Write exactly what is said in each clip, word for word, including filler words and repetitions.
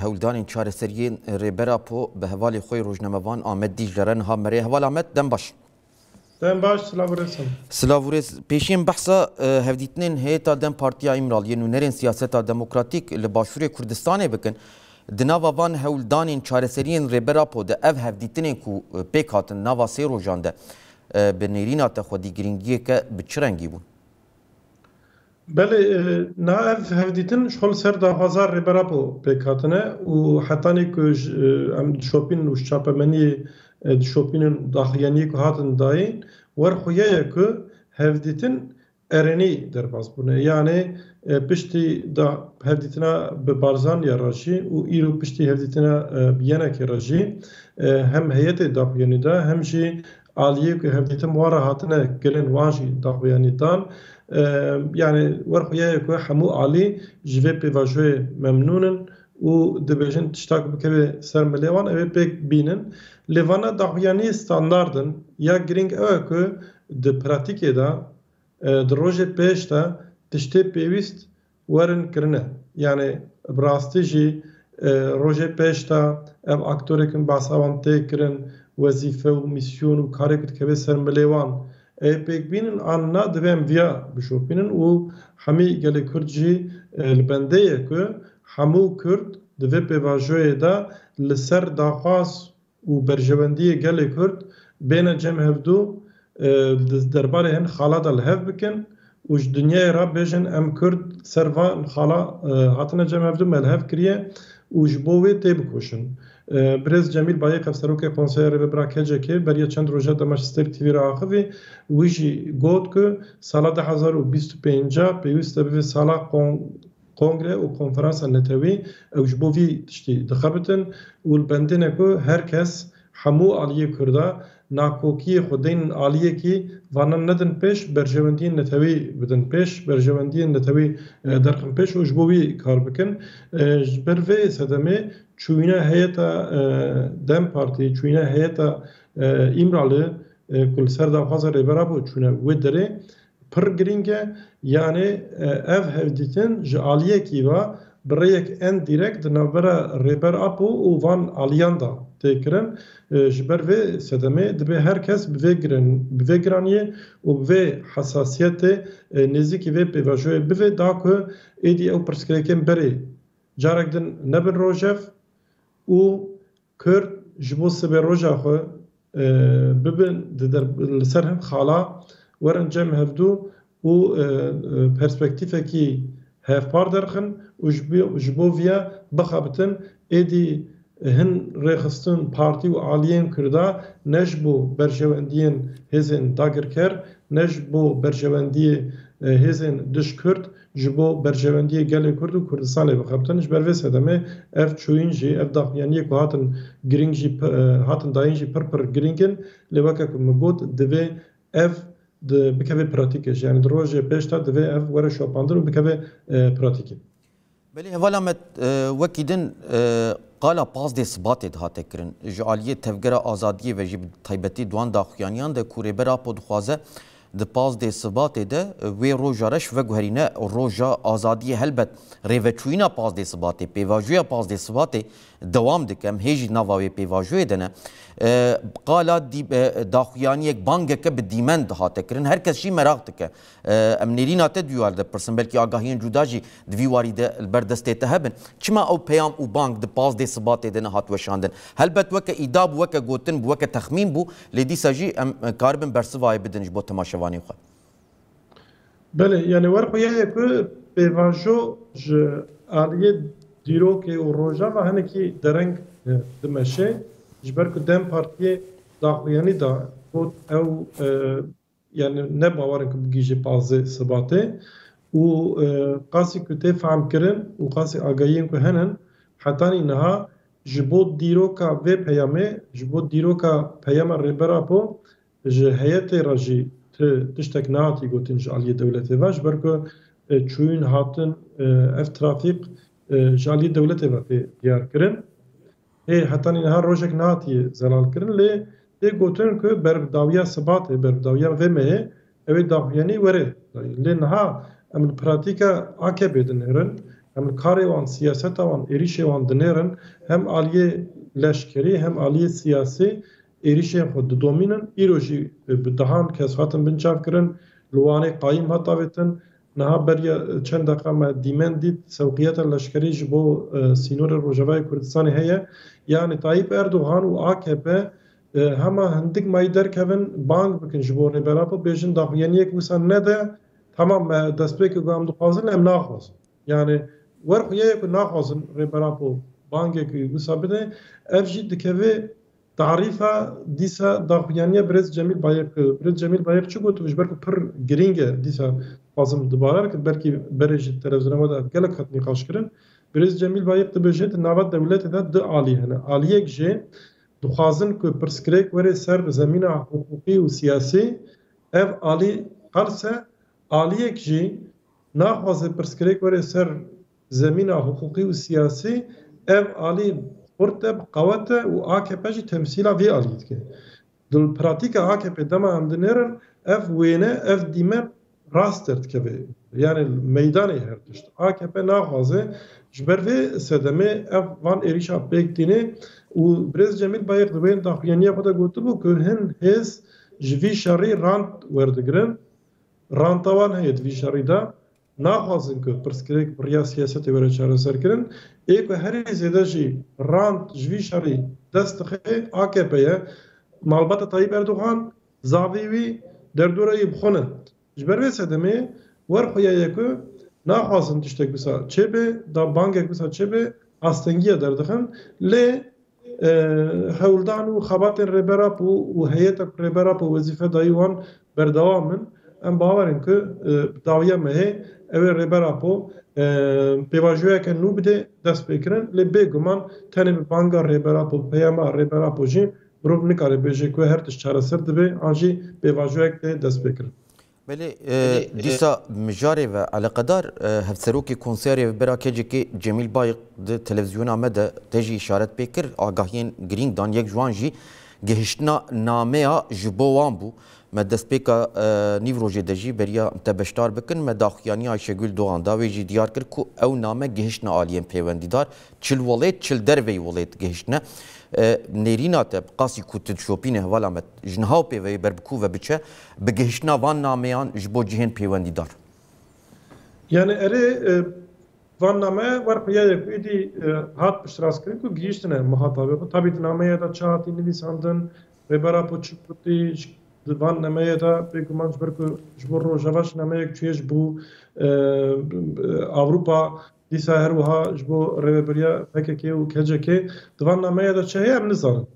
hewldanên çareseriyên Rêber Apo bi hevalê xwe yê rojnamevan Amed Dîcle re niha me rê. Heval Amed, dem baş. Dem baş, silav û rêz. Silav û rêz. Pêşiyên behsa e, hevdîtinên heyeta dem Partiya Îmraliyê, nûnerên siyaseta demokratîk li Başûrê Kurdistanê bikin. Di nava van hewldanên çareseriyên Rêber Apo de ev hevdîtinên ku e, pêk hatin nava sê rojan de e, bi nêrîna te xwedî giringiyeke bi çi rengî bûn? Belê, e, niha ev hevdîtin ji xwe li ser daxwaza Rêber Apo pêk hatine û hetanî ku ji, e, em dişopînin û ji çapemeniyê, e, dişopînin daxuyaniyê ku hatin dayîn, wer xuya ye ku hevdîtin erênî derbas bûne. Yanê, e, piştî da hevdîtina bi Barzanî re jî û îro piştî hevdîtina, e, bi Yenekê re jî, e, hem heyetê daxuyanî de hem jî aliyê ku hevdîtin wan re hatine kirin wan jî daxuyanî dan. E, yanê wer xuya ye ku hemû alî ji vê pêvajoyê memnûn in û dibêjin tişta ku bikeve ser milê wan ew ê pêk bînin. Lê vana daxuyanî standard in. Ya girîng ew e ku di pratîkê de, e, di rojê pêş de tiştê pêwîst werin kirine. Yanê bi rastî jî, e, rojê pêş de ev aktorêk in behsa wan tê kirin, wezîfe û mîsyon û karê ku dikeve ser milê wan. Ê pêk bînin an na divê em viya bişopînin û hemî gelê Kurd jî, e, li bendê ye ku hemû Kurd di vê pêvajoyê de li ser daxwaz û berjewendiyê gelê Kurd bêne cem hevdû, e, di derbarê hin xala de li hev bikin û ji dinyayê re bêjin em Kurd ser van xala, e, hatine cem hevdû, me li hev kiriye û ji bo wê tê bikoşin. E, Birêz Cemîl Bayê Xev Serokê Konseya Rêvebira K C K beriya çend roja dema ji Stêrk T V re axivî, wî jî got ku sala du hezar û bîst û pênc pêwîst e bibe sala kon-, kongre û konferansa netewî, ew ji bo vî tiştî dixebitin û li bendê ne ku her kes, hemû aliyê Kurda nakokiyê xwe deynin aliyekî, vanan nedin pêş, berjewendiyên netewî bidin pêş, berjewendiyên netewî, e, derxin pêş û ji bo wî kar bikin. E, ji ber vê sedemê çûyîna heyeta, e, dem Partî, çûyîna heyeta, e, Îmrali, e, ku li ser daxwaza Rêber Apo çûne wê derê, pir girîng e. Yanê, e, ev hevdîtin ji aliyekî ve bi rêyek endirekt di navbera Rêber Apo û van aliyan de tê kirin. E, ji ber vê sedemê dibe her kes bi vê giran-, bi vê giraniyê û bi vê hesasiyetê, e, nêzîkî vê pêvajoyê bibe, da ku êdî ew pirsgirêkên berê carek din nebin rojev û Kurd ji bo sibê roja xwe, e, bibin di der-, li ser hin xala werin cem hevdû û, e, e, perspektîfekî hevpar derxin û ji bo, ji bo viya bixebitin êdî hin rêxistin partî û aliyên Kurda ne ji bo berjewendiyên hêzên dagirker, ne ji bo berjewendiyê, e, hêzên dij Kurd, ji bo berjewendiyê gelê Kurd û Kurdistanê bixebitin. Ji ber vê sedemê ev çûyîn jî, ev daxuyaniyê ku hatin girîng jî pi-, e, hatin dayîn jî pir pir girîng in, lê weke ku min got, divê ev di, bikeve pratîkê jî. Yanî di rojê pêş de divê ev were şopandin û bikeve, e, pratîkê. Belê, heval Amed, e, wekî din, e, qala pazdeh Sibatê dihate kirin. Ji aliyê Tevgera Azadiyê ve jî bi taybetî di wan daxuyaniyan de ku Rêber Apo dixwaze di pazdeh Sibatê de, e, wê roja re ji veguherîne roja azadiyê. Helbet rêveçûyîna pazdeh Sibatê, pêvajoya pazdeh Sibatê dewam dike. Em hê jî nava wê pêvajoyê de ne. E, qala dî-, e, daxuyaniyek, bangeke bi dîmen dihate kirin. Her kes jî meraq dike. E, em nêrîna te duyar dipirsin, belkî agahiyên cuda jî di vî warî de li ber destê te hebin. Çima ew peyam û bang di pazdeh Sibatê de nehat weşandin? Helbet weke îda bû, weke gotin bû, weke texmîn bû, lê dîsa jî em, e, karibin bersivayê bidin ji bo temaşevanên xwe. Belê, yanî wer xuya ye ku pêvajo ji aliyê dîrokê û rojava hinekî dereng, e, dimeşe, ji ber ku dem partiyê daxuyanî da got ew, e, yani ne bawer in ku bigihîje pazdeh Sibatê û, e, qasî ku tê fehmkirin û qasî agahiyên ku henin, hetanî niha ji bo dîroka vê peyamê, ji bo dîroka peyama Rêber Apo ji heyetê re jî ti tiştek nehatî gotin ji aliyê dewletê ve, ji ber ku, e, çûyîn hatin, e, ev trafîk, e, ji aliyê dewletê ve tê diyar kirin. Hê hetanî niha rojek nehatiye zelalkirin, lê tê gotin ku berbidawiya Sibatê, berbidawiya vê mehê, ew ê daxuyanî were dayîn. Lê niha em li pratîka A K P'ê dinêrin, Em li karê wan, siyaseta wan, êrîşê wan dinêrin, hem aliyê leşkerî hem aliyê siyasî êrîşên xwe didomînin. Îro jî, e, bi dehan kes hatin binçavkirin, li Wanê qayîm hat avêtin. Niha beriya, e, çend deqa me dîmen dît, sewqiyeta leşkerî ji bo, e, sînorê Rojavayê Kurdistanê heye. Yanî Tayyip Erdogan û A K P, e, hema hindik mayî derkevin, bang bikin ji bo Rêber Apo, bêjin daxuyaniyek wisa nede, tamam, me destpêkê ku em dixwazin, em naxwazin. Yanî wer xuya ye ku naxwazin Rêber Apo bangekî wisa bide, ev jî dikeve tarîfa dîsa daxuyaniya Birêz Cemîl Bayik. Birêz Cemîl Bayik çi got, ji ber ku pir girîng e, dîsa dixwazim dubare bikim, belkî berê jî televizyona me de ev gelek hat nîqaş kirin. Birêz Cemîl Bayik dibêje, di nava dewletê de du alî hene. Aliyek jê dixwazin ku pirsgirêk were ser zemîna hiqûqî û siyasî, ev alî qels e. Aliyek jî naxwaze pirsgirêk were ser zemîna hiqûqî û siyasî, ev alî xurt e, bi qewet e û A K P jî temsîla vî alî dike. Di pratîka A K P dema em dinêrin, ev wêne, ev dîmen rast derdikeve. Yanî meydanê her tişt. A K P naxwaze, ji ber vê sedemê ev van êrîşa pêk tîne û Birêz Cemîl Bayik di wê daxuyaniya xwe de gotibû ku hin hêz ji vî şerî rant werdigirin. Ranta wan heye di vî şerî de. Naxwazin ku pirsgirêk bi riya siyasetê were çareserkirin. Ê ku herî zêde jî rant ji vî şerî dest dixe A K P ye. Malbata Tayyip Erdogan, zavê wî, derdora wî bi xwe ne. Ji ber vê sedemê wer xuya ye ku naxwazin tiştek wisa çêbe, da bangek wisa çêbe, astengiya derdixin. Lê e, hewldan û xebatên Rêber Apo û heyeta ku Rêber Apo wezîfe dayî wan berdewam in. Em bawer in ku, e, bi dawiya me hê ew ê Rêber Apo, e, pêvajoyeke nû bide destpêkirin. Lê bêguman tenê bi banga Rêber Apo, peyama Rêber Apo jî mirov nikare bêje ku her tişt çareser dibe, an jî pêvajoyek tê destpêkirin. Belê, e, Belê, e, dîsa mijarê ve eleqedar, e, hevserokê Konseya Rêvebera K C K Cemîl Bayik di televîzyona me de te jî îşaret pê kir, agahiyên girîng dan, yek ji wan jî gihiştina nameya ji bo wan bû. Me destpêka, e, nîvrojê de jî beriya te beşdar bikin, me daxuyaniya Ayşegül Doğan da, wê jî diyar kir ku ew name gihiştine aliyên pêwendîdar, çil welêt, çil derveyî welêt gihiştine. E, nêrîna te, bi qasî ku tu dişopînî hevala me, ji niha û pê ve yê ber bi ku ve biçe, bi gihiştina van nameyan ji bo cihên pêwendîdar? Yani erê, e, van name wer xuya ye ku êdî, e, hat piştrastkirin ku gihiştine muhatabê xwe. Tabî di nameyê de çi hatî nivîsandin, Rêber Apo çi gotî, ji, di van nameyê de bêguman ji ber ku ji bo Rojava ji nameyek çûye ji bo, e, Ewropa, dîsa her wiha ji bo rêveberiya P K K û K C K, di van nameyê de çi heye em nizanin.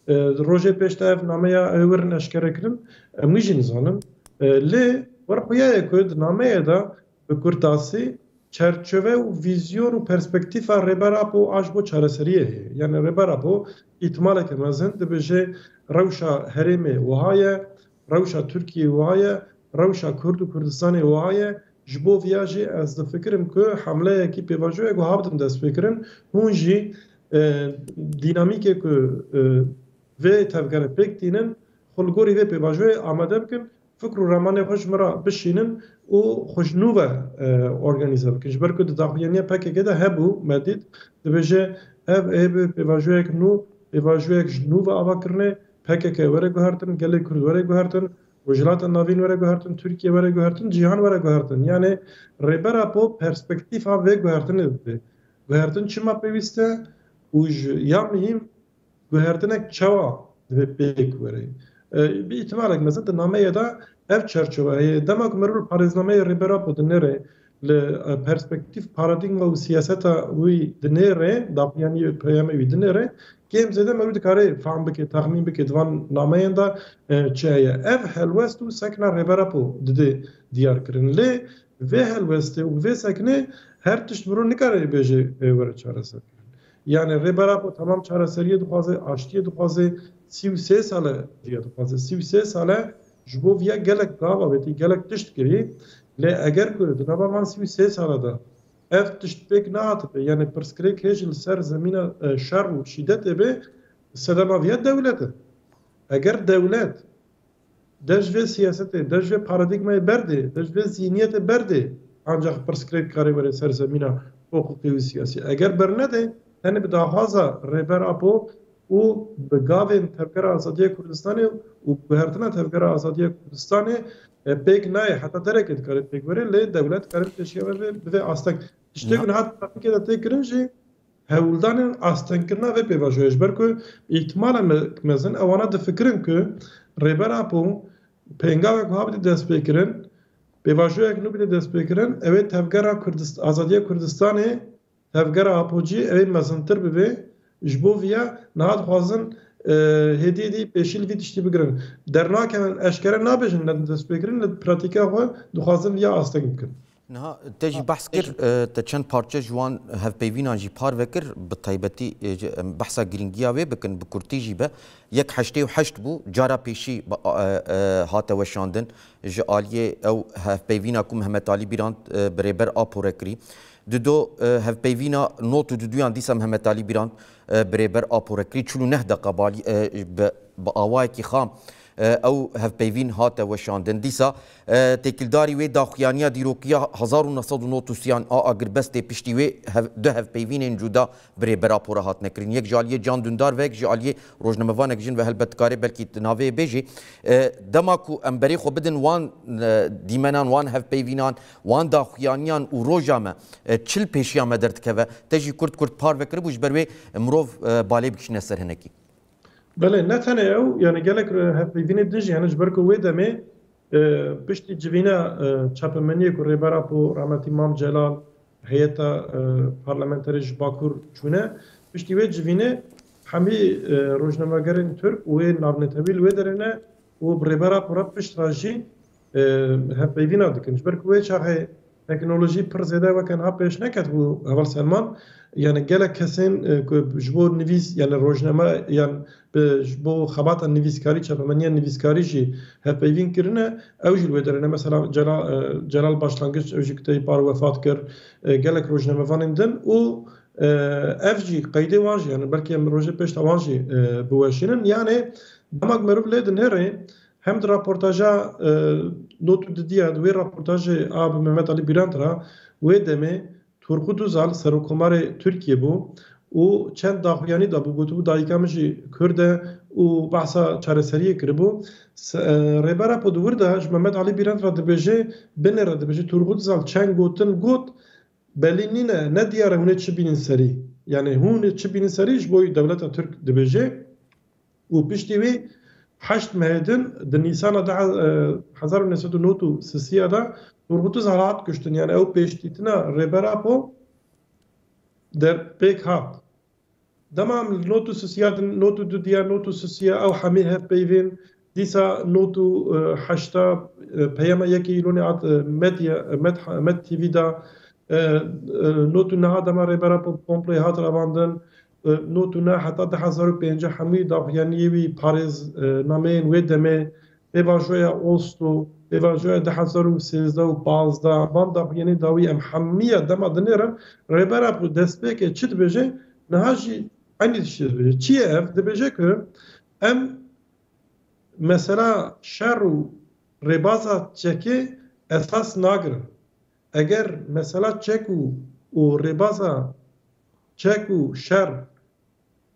E, rojê pêş de ev nameya ew werin eşkere kirin, em wî jî nizanin. E, lê wer xuya ye ku di nameyê de bi kurtasî çerçeve û vîzyon û perspektîfa Rêber Apo a ji bo çareseriyê heye. Yani Rêber Apo îhtimaleke mezin dibêje rewşa herêmê wiha ye, rewşa Tirkiyê wiha ye, rewşa Kurd û Kurdistanê wiha ye. Ji bo viya jî ez difikirim ku hemleyekî pêvajoyek wiha bidin destpêkirin. Hûn jî, e, dînamîkê ku, e, vê tevgere pêk tînin, xwe li gorî vê pêvajoyê amade bikin, fikr û ramanê xwe ji min re bişînin û xwe ji nû ve, e, organîze bikin. Ji ber ku di daxuyaniya P K K de hebû, me dît, dibêje ev ê bi pêvajoyek nû, pêvajoyek ji nû ve ava kirine, P K K were guhertin, gelê Kurd were guhertin, Rojhilata Navîn were guhertin, Tirkiye were guhertin, cîhan were guhertin. Yani Rêber Apo perspektîfa vê guhertinê dide. Guhertin çima pêwîst e û ji ya muhîm guhertinek çawa divê pêk were? E, bi îhtimalek mezin di nameyê de ev çerçeve heye. Dema ku merû li parêznameyê Rêber Apo dinêre, li, e, perspektîf, paradîgma û siyaseta wî dinêre, daxuyaniyê peyamê wî dinêre, kêm zêde merû dikare fam bike, texmîn bike di van nameyên de, e, çi heye. Ev helwest û sekna Rêber Apo dide diyar kirin. Lê vê helwestê û vê seknê her tişt mirov nikare bêje, e, were çareser kirin. Yani Rêber Apo temam çareseriyê dixwaze, aştiyê dixwaze, sî û sê sale viya dixwaze. Sî û sê sale ji bo viya gelek gav avêtî, gelek tişt kirî. Lê eger ku di nava van sî û sê sale de ev tişt pêk nehatibe, yani pirsgirêk hêj li ser zemîna, e, şer û şîdetê be, sedema viya dewlet e. Eger dewlet dej vê siyasetê, dej vê paradîgmayê berdê, dej vê zîniyetê berdê, ancak pirsgirêk karê were ser zemîna hiqûqî û siyasî. Eger bernede, tenê bi daxwaza Rêber Apo û bi gavên Tevgera Azadiya Kurdistanê û guhertina Tevgera Azadiya Kurdistanê, e, pêk nayê, heta derekê dikare pêk were, lê dewlet dikare pêşiya ve bivê asteng. Tiştê ku niha di trafîkê de tê kirin jî, hewldanên astengkirina vê pêvajoyê, ji ber ku îhtimala me-, mezin ewana difikirin ku Rêber Apo pêngavek wiha bide destpêkirin, pêvajoyek nû bide destpêkirin, ew ê Tevgera Kurdist-, Azadiya Kurdistanê, Tevgera Apocî ew ê mezintir bibe. Ji bo viya niha dixwazin, e, hêdî hêdî pêşî li vî tiştî bigirin. Dernakevin, eşkere nabêjin ne destpêkirin, li pratîka xwe dixwazin viya asteng bikin. Niha te jî behs kir, e, te çend parçe ji wan hevpeyvînan jî parve kir, bi taybetî, e, ji, em behsa girîngiya wê bikin, bi kurtî jî be. Yek heştê û heşt bû, cara pêşî bi, e, e, hate weşandin ji aliyê ew hevpeyvîna ku Mehmet Alî Bîrand, e, bi Rêber Apo re kirî. Dido, e, hevpeyvîna nod û duduyan dîsa Mehmet Alî Bîrand, e, bi Rêber Apo re kirî. Çil û neh deqa bi alî, e, bi, bi awayekî xam, e, ew hevpeyvîn hate weşandin. Dîsa, e, têkildarî wê daxuyaniya dîrokiya hezar û neh sed û nod û sêyan a agirbestê piştî wê hev-, du hevpeyvînên cuda bi Rêber Apo re hatine kirin. Yek ji aliyê Can Dündar ve yek ji aliyê rojnamevanek jin ve, helbet dikare belkî di navê bêjî. E, dema ku em berê xwe bidin wan, e, dîmenan, wan hevpeyvînan, wan daxuyaniyan û roja me, e, çil pêşiya me derdikeve, te jî kurt kurt parve kiribû, ji ber wê mirov, e, balê bikişîne ser hinekî. Belê, ne tenê ew, yani gelek, e, hevpeyvînê din jî hene, ji ber ku wê demê, e, piştî civîna, e, çapemeniyê ku Rêber Apo, rahmetî Mam Celal, heyeta, e, parlamenterê ji Bakur çûne, piştî wê civînê hemî, e, rojnamegerên Tirk û wê navnetewî li wê derê ne û bi Rêber Apo re pişt re jî, e, hevpeyvîna dikin. Ji ber ku wê çaxê teknolojî pir zêde weke niha pêş neketibû heval Selman. Yani gelek kesên, e, ku ji bo nivîs, yani rojname, yan bi, ji bo xebata nivîskarî, çapemeniya nivîskarî jî hevpeyvîn kirine, ew jî li wê derê ne. Mesela Celal, e, Celal Başlangıç, ew jî kitêbî par wefat kir, e, gelek rojnamevanên din û, e, ev jî qeydê wan jî, yani belkî em rojê pêş de wan jî, e, biweşînin. Yani dema ku meriv lê dinêrê, hem di raportaja, e, nod û duduya, di wê raportajê a bi Mehmet Alî Bîrand re, wê demê Turgut Özal Serokkomarê Tirkiyê bû û çend daxuyanî dabû, gotibû dayika min jî Kurd e û behsa çareseriyê kiribû. Se-, e, Rêber Apo di wir de ji Mehmet Alî Bîrand re dibêje, binêre, dibêje Turgut Özal çend gotin got, belî nîne, ne diyar e hûn ê çi bînin serî. Yani hûn ê çi bînin serî ji bo dewleta Tirk dibêje. Û piştî wî heşt mehê din di Nîsana de, e, hezar û neh sed û nod û sisiya de Turgut Özal hat kuştin. Yani ew pêşdîtina Rêber Apo der pêk hat. Dema em li nod û sisiya din, nod û dudiya, nod û sisiya ew hemî hevpeyvên, dîsa nod û, e, heşta, e, peyama yekê Îlonê hat, e, Medya, e, Med, Med T V de, e, e, nod û neha dema Rêber Apo bi komplê hat revandin, e, nod û neh heta du hezar û pêncî hemî daxuyaniyê wî parêz, e, nameyên wê demê, pêvajoya Oslo, pêvajoya du hezar û sêzdeh û pazdeh, van daxuyanî dawî em hemiya dema dinêrin, Rêber Apo destpêkê çi dibêje, niha jî eynî tiştê dibêje. Çi ye ev? Dibêje ku em mesela şer û rêbaza çekê esas nagirin. Eger mesela çek û, û rêbaza çek û şer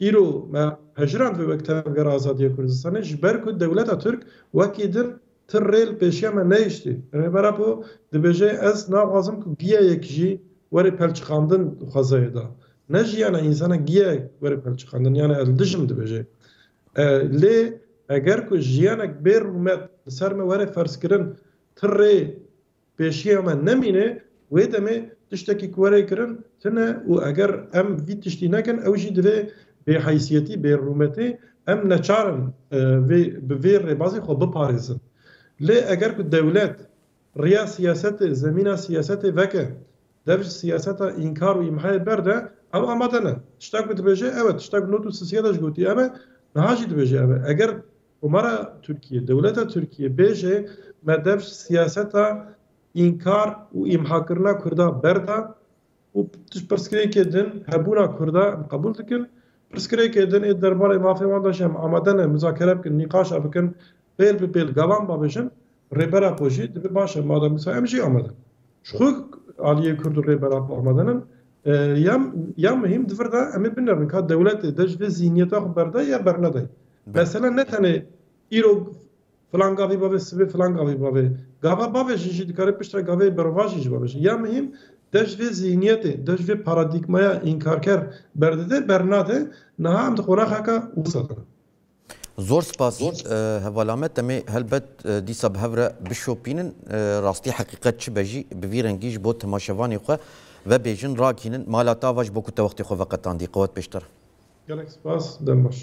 îro me pejirand ve wek Tevgera Azadiya Kurdistanê, ji ber ku dewleta Tirk wekî din ti rê li pêşiya me nehiştî. Rêber Apo dibêje, ez naxwazim ku giyayek jî were pelçiqandin xwezayê de. Ne jiyana însana, giyayek were pelçiqandin, yani ez li dijim dibêje. E, lê eger ku jiyanek bê rûmet li ser me were ferzkirin, ti rê pêşiya me nemîne, wê demê tiştekî ku were kirin tune û eger em vî tiştî nekin, ew jî divê bêheysiyetî, bêrûmetî, em neçar in, e, vê, bi vê rêbazê xwe biparêzin. Lê eger ku dewlet riya siyasetê, zemîna siyasetê veke, dev ji siyaseta înkar û îmhayê berde, em amade ne. Tişta ku dibêje ew e, tişta ku nod û sisiya de jî gotiye ev e, niha jî dibêje ev e. Eger Komara Tirkiye, dewleta Tirkiye bêje, me dev ji siyaseta înkar û îmhakirina Kurda berda û pirsgirêkê din hebûna Kurda em qebûl dikin. Pirsgirêkê din ê derbarê mafê wan de jî em amade ne muzakere bikin, nîqaşa bikin, pêl bi pêl gavan babêjin, Rêber Apo jî dibe baş e, madem wisa em jî amade. Ji xwe aliyê Kurd û Rêber Apo amade nin, E, ya, ya muhîm di vir de em ê binerin ka dewletê de ji vê zihniyeta xwe berde ya bernede. Mesela ne tenê îro filan gavî bavê, sibê filan gavî bavê. Gava bavê jî jî dikare piştre gavê berova jî jî bavê jî. Ya muhîm de ji vê zihniyetê, de ji vê paradîgmaya înkarker berdide, bernade, niha em di qonaxeka wisa de ne. Zor spas, e, hevala me. Em ê helbet, e, dîsa bi hev re bişopînin. E, rastî heqîqet çi be jî bi vî rengî ji bo temaşevanê xwe vebêjin, ragihînin. Mala te ava ji bo ku te wextê xwe veqetandî. Qewet pêştir. Gelek spas, dem baş.